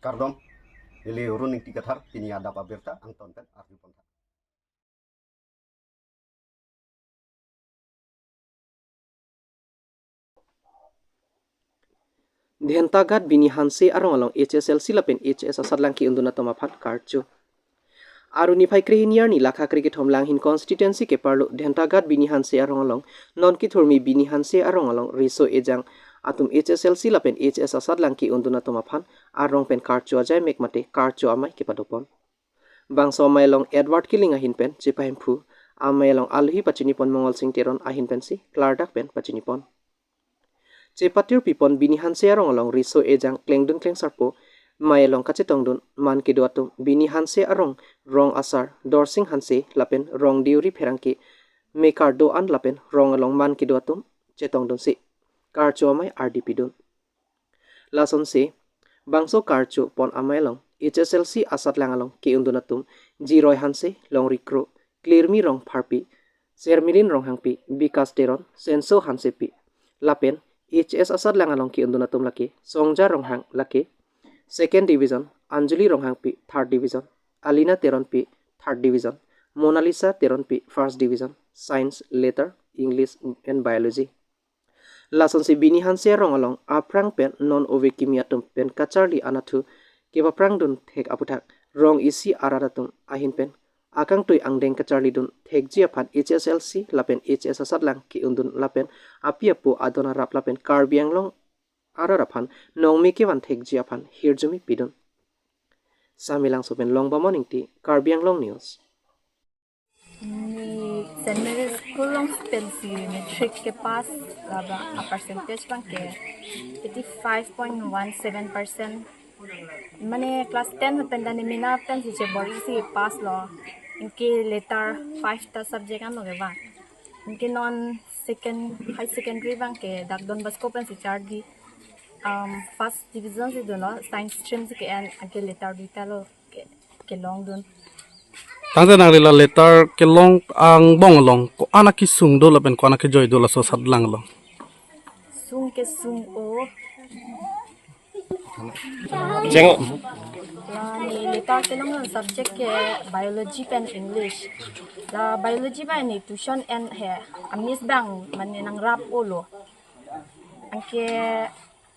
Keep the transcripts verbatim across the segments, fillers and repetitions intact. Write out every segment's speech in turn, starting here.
Kardom, neli Arun Ingti Kathar, pini adap abirta angton pen arju pon tha. Dhentaghat Bini Hanse arong along H S L C lapen H S asatlang ke-undun atum aphan karcho. Aru niphai krehini arni lakha kre kethom Langhin constituency keparlo Dhentaghat Bini Hanse arong along non kethurmi Bini Hanse arong along riso ejang atum H S L C lapen H S asatlang ke-undun atum aphan arong pen karcho ajai mek mate karcho amei kepadopon. Bangso amei along Edward Killing ahin pen chepahemphu, amei along alohi pachinipon Mongol Sing Teron ahin pensi klardak pen pachinipon. Chepatir pipon Bini Hanse arong along riso ejang klengdun klengsarpo, amei along kachetongdun man kedo atum Bini Hanse arong rong asar Dorsing Hanse lapen rong Deuri Pherangke mekar do-an lapen rong along man kedo atum chetongdunsi karcho amei ardi pidun. Lasonsi bangso karcho pon amei along H S L C asatlang along ke-undun atum Jiroi Hanse, Longri Kro, Klirmi Rongpharpi, Sermilin Ronghangpi, Bikas Teron, Senso Hansepi lapen H S asatlang along ke-undun atum lake Songja Ronghang, lake second division, Anjali Ronghangpi, third division, Alina Teronpi, third division, Monalisa Teronpi, first division, science, letter, English and biology. Lasonsi Bini Hanse arong along aphrang pen non ove kimi atum pen kacharli anatthu kepaphrangdun thek aputhak rong isi arat atum ahin pen akangtui angdeng kacharlidun thekji aphan H S L C lapen H S asatlang ke-undun lapen api apo adon arap lapen Karbi Anglong arat aphan nongme kevan thekji aphan hirjume pidun. Samelangso pen Longbamon Ingti, Karbi Anglong News. Ni Saint Mary's School along pensi matric kepass, laba a percentage abang ke eighty five point one seven percent. Mane class ten pen dani mina pensi chebor-isi pass lo. Anke letter five ta subject anlo kevang. Anke non second, high secondary abang ke dak Don Bosco pensi charli. Um, first division si dunlo, science stream si ke-en, anke letter duita lo ke, kelongdun. Tangte nangli la letter kelong angbong along ko-an akesung do lapen ko-an akejoi do laso asatlang along? Sung kesung o. Jeng o. La ne letter kelong subject ke biology pen English. La biology abang ne tuition en he, a-miss abang mane nangrap-olo. Anke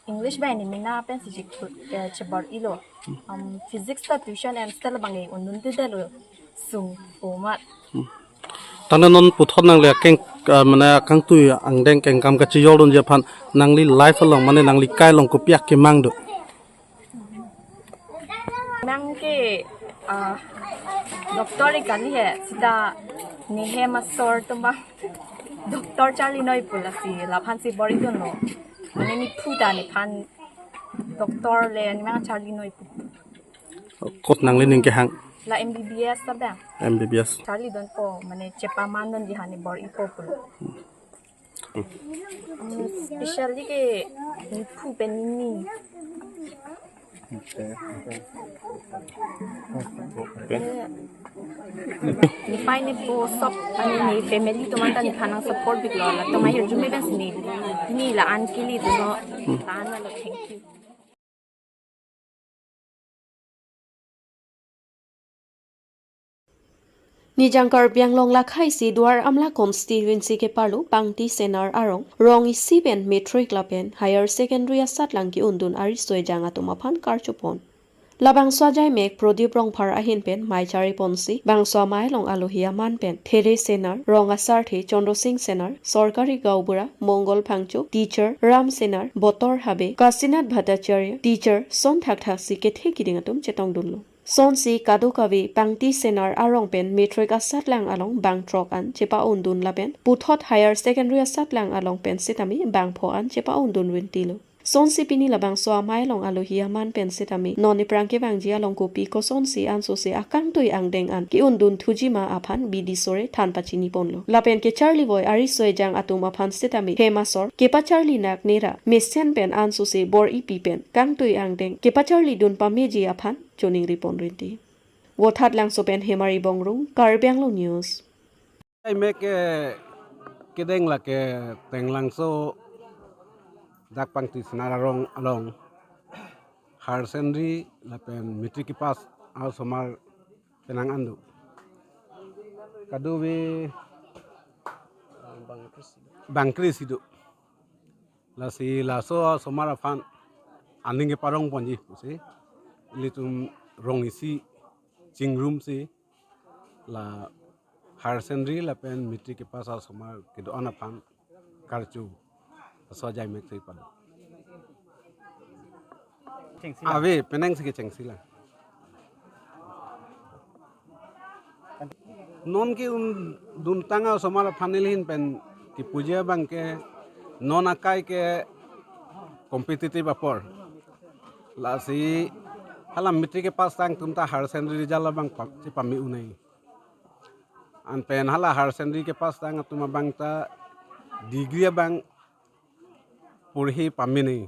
English abang ne mina pensi chikut, eh, chebor-ilo. Um, physics ta tuition en, hostel abang ke undundedetlo, sung o mat. Tangte non puthot nangli akeng, ah, mane akangtui angdeng kengkam kachejordunji aphan nangli life along mane nangli kai along kopi akemang do? Nang ke, ah, doctor ik kali he, seta ne hem asor atum abang doctor charlinoi pu lasi laphansi bor-idunlo. Mane nephu ta nephan doctor le ne mang charlinoi pu. Kot nangli ning kehang? La M B B S ta abang. M B B S. Charlidunpo, mane chepamandunji aphan ne bor-ipo pulo. Hmm, specially ke nephu pen nini. Nepei nepo sob, mane ne family atum anta nephan nang support piklo, latum ahirjume pensi ne, ne la-an kili dunlo, la-an lo, thank you. Nijang Karbi Anglong lakhaisi Duar Amla constituency keparlo Pangti Senar arong, rong isi pen matric lapen higher secondary asatlang ke-undun ariso ejang atum aphan karcho pon. Labangso ajai mek Prodip Rongphar ahin pen mei chari ponsi, bangso amei along alohi aman pen There Senar, rong asarthe Chandra Sing Senar, Sorkari Gaonbura, Mongol Phangcho, teacher Ram Senar, Botor Habe, Kasinath Bhattacharya, teacher son thakthaksi kethe kiding atum chetongdunlo. Sonsi kadokave Pangti Senar arong pen matric asatlang along bang throk an chepa-undun lapen puthot higher secondary asatlang along pen sitame bang pho an chepa-undun rintilo. Sonsi pini labangso amei along alohi aman pen sitame non ephrang kevangji along kopi kosonsi ansose akangtui angdeng an ke-undun thuji ma aphan bidi sore than pachini ponlo. Lapen kecharli voi ariso ejang atum aphan sitame hem asor kepacharli nak nera mesen pen ansose bor-ipi pen kangtui angdeng kepacharlidun pameji aphan choningri pon rinti. Vothatlangso pen Hemari Bongrung, Karbi Anglong News. Ai mek ke kedeng lake Tenglangso dak Pangti Senar arong along. higher secondary lapen matric kepass asomar penang an do. Kadokave bang kre-isi do. Lasi laso asomar aphan aning keparong ponji pusi ilitum rong isi chingrumsi la higher secondary lapen matric kepass asomar kedo-an aphan karcho aso ajaimek si pado. Chengsi lang. Ave, penang si kechengsi lang. Non ke-unduntang asomar aphan neli ahin pen kipuji abang ke non akai ke competitive apor. Lasi hala matric kepass tang atum ta higher secondary result abang pa-, si pame un-e. Anpen hala higher secondary kepass tang atum abang ta degree abang porhi pame un-e.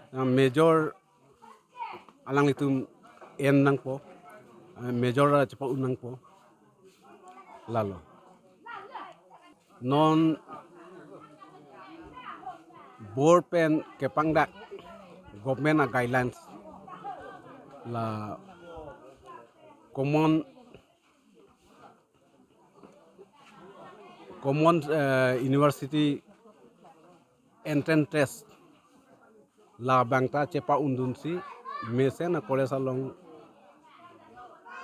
Major alanglitum en nangpo, eh, major ra chepa-un nangpo. Lalo. Non board pen kepangdak government a guidelines la common common, eh, university entrance test labang ta chepa-undunsi mesen a college along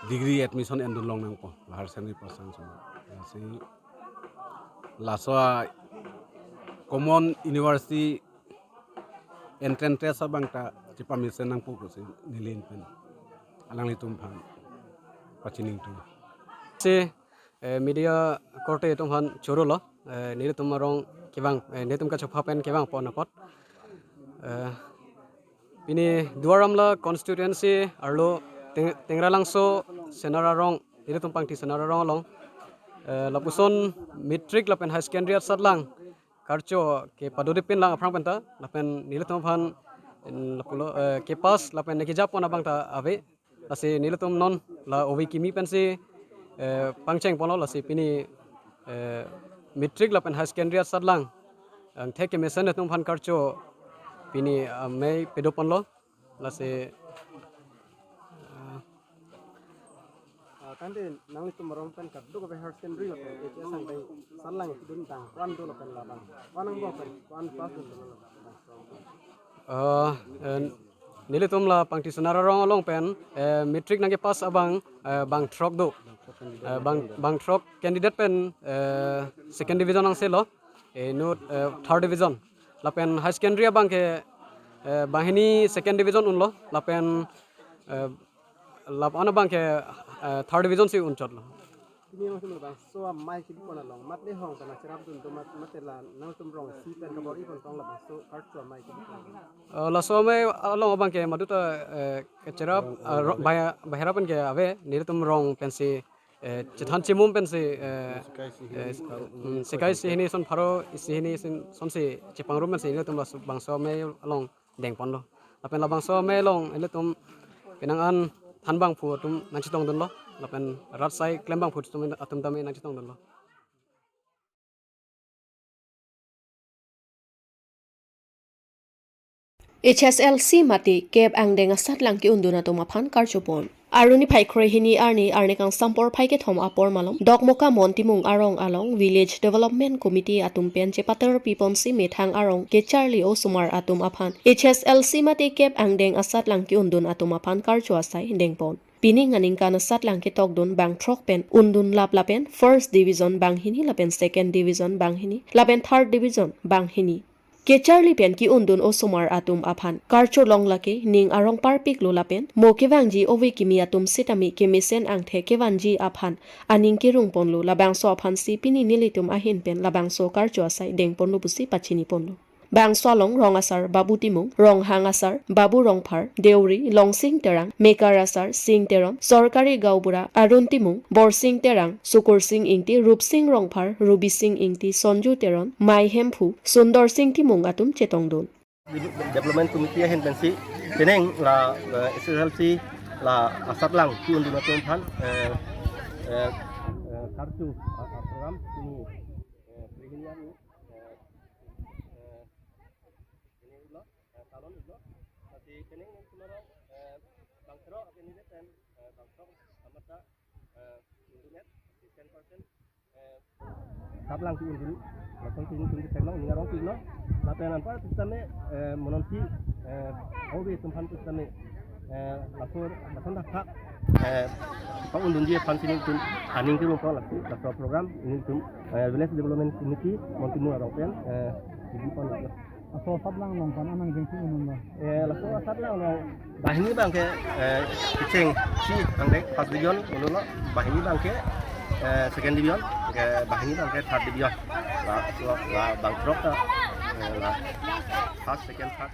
degree admission endun long nangpo, higher secondary pass tang asomar. Lasi laso a common university entrance test abang ta chepamesen nangpo pusi neli ahin pen alanglitum aphan pachini ingtung. Si, eh, media korte atum aphan choro lo, eh, nelitum arong kevang, eh, nelitum kachopha pen kevang pon apot. Eh, pini Duar Amla constituency arlo Teng-, Tengralangso Senar arong, nelitum Pangthi Senar arong along, eh, lapuson matric lapen higher secondary asat lang karcho kepadodipin lang aphrang penta, lapen nelitum aphan, mm, lapulo, eh, kepass lapen nekejap pon abang ta ave. Lasi nelitum non la ove kimi pensi, eh, pangcheng ponlo, lasi pini, eh, matric lapen higher secondary asat lang angthek kemesen atum aphan karcho pini amei pado ponlo. Lasi, eh, Ah, tangte nanglitum arong pen kadokave higher secondary lapen H S ang dei asat lang keduntang ko-an do lapen labang ko-an angbong pen ko-an pass dun do labang. Eh, eh, nelitum la Pangthi Senar arong along pen, eh, matric nangkepass abang, eh, bang throk do. Eh, bang, bang throk candidate pen, eh, second division angse lo. Eh, inut, eh, third division. Lapen higher secondary abang ke, eh, banghini second division unlo. Lapen, eh, lapen abang ke, eh, third division si unchotlo. Pini nangtum labangso amei kebi pon along mat le hong ta nangcherap dun do mat, mate la nangtum rong isi pen kabor-i pon tong labangso karcho amei kebi pon along. Eh, laso amei along abang ke maduta, eh, kecherap, eh, ro-, bahera, bahera pen ke ave, nelitum rong pensi, eh, chethan chemum pensi, eh, eh, mm, sekai isi hini ason pharo isi hini ason, asonsi chepangrum pensi nelitum labangso amei along deng ponlo. Lapen labangso amei along ilitum penang an than bangphu atum nangchetong dunlo. Lapen rat asai klem bangphu atum, atum tame nangchetong dunlo. H S L C mate kep angdeng asat lang ke-undun atum aphan karcho pon. Arni phai kre-hini arni arni kangsam porphai kethom apor malom Dokmoka Mon Timung arong along Village Development Committee atum pen chepaterpi ponsi methang arong kecharli osomar atum aphan H S L C mate kep angdeng asat lang ke-undun atum aphan karcho asai deng pon. Pining aningkan asat lang ketokdun bang throk pen undun lap lapen first division banghini lapen second division banghini lapen third division banghini. Kecharli pen ke-undun osomar atum aphan karcho long lake ning arong parpiklo lapen mo kevangji ove kimi atum sitame kemesen angthek kevanji aphan aning kerung ponlo, labangso aphansi pini nelitum ahin pen labangso karcho asai deng ponlo pusi pachini ponlo. Bangso along rong asar Babu Timung, ronghang asar Babu Rongphar, deuri Longsing Terang, mekar asar Sing Teron, sorkari gaonbura Arun Timung, Borsing Terang, Sukursing Ingti, Rupsing Rongphar, Rubising Ingti, Sonju Teron, Mai Hemphu, Sundorsing Timung atum chetongdun. Development Committee ahin pensi penang la, eh, H S L C la asat lang ke-undun atum aphan, eh, eh, eh, karcho, ah, ah, program ini, eh, ini, eh, eh, ini lo, eh, salon lo, eh, Si pening nangtum arong, eh, bang throk a-candidate pen, eh, bang throk amat ta, eh, indu met, si ten percent, eh, sap lang si indu, lason si indu tum si theklong, ning arong si lo, lapen anpar pusitame, eh, mo non si, eh, ove atum aphan pusitame, eh, laso, lason thakthak, eh, pang-undunji aphan si nelitum aning kelong pon laso, laso program, nelitum, eh, Village Development Committee, Montimu arong pen, eh, sigi pon lo. Laso sap lang along pen anang jengsi un-un lo. Eh, laso sap lang along banghini abang ke, eh, kechengsi angdeng first division un-un lo, banghini abang ke, eh, second division, ke banghini abang ke third division. La, la, la bang throk ta, eh, la first, second, third.